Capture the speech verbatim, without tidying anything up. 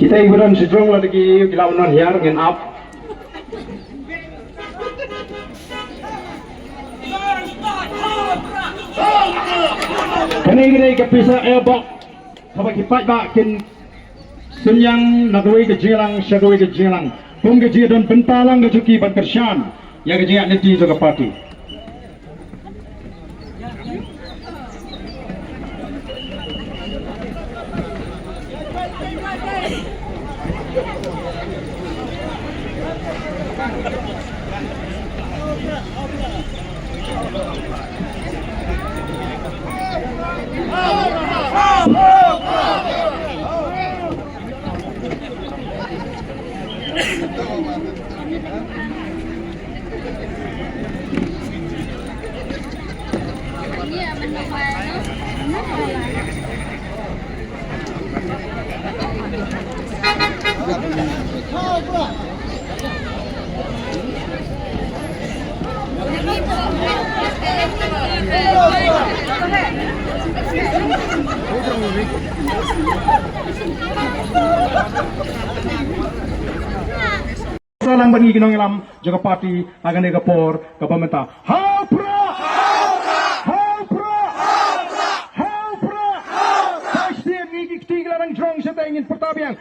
Te ba don shi jrong la dagi ki la unon hiar ngin ap. Kane ka dei ka pisa air box. Kaba ki paidbah kin synñiang na kawei ka jingïalang sha kawei ka jingïalang. Kum ka jingdon bynta lang ka jong ki ban kyrshan ïa ka jingïaid lynti jong ka party. Sa lang bad ngi ki nongïalam jong ka party ha kane ka por kaba mynta. Ha u Prah! Ha u Prah! Ha u Prah! Sa shisien ngi ki kti ki la nang jrong shatei ngin pyrta biang.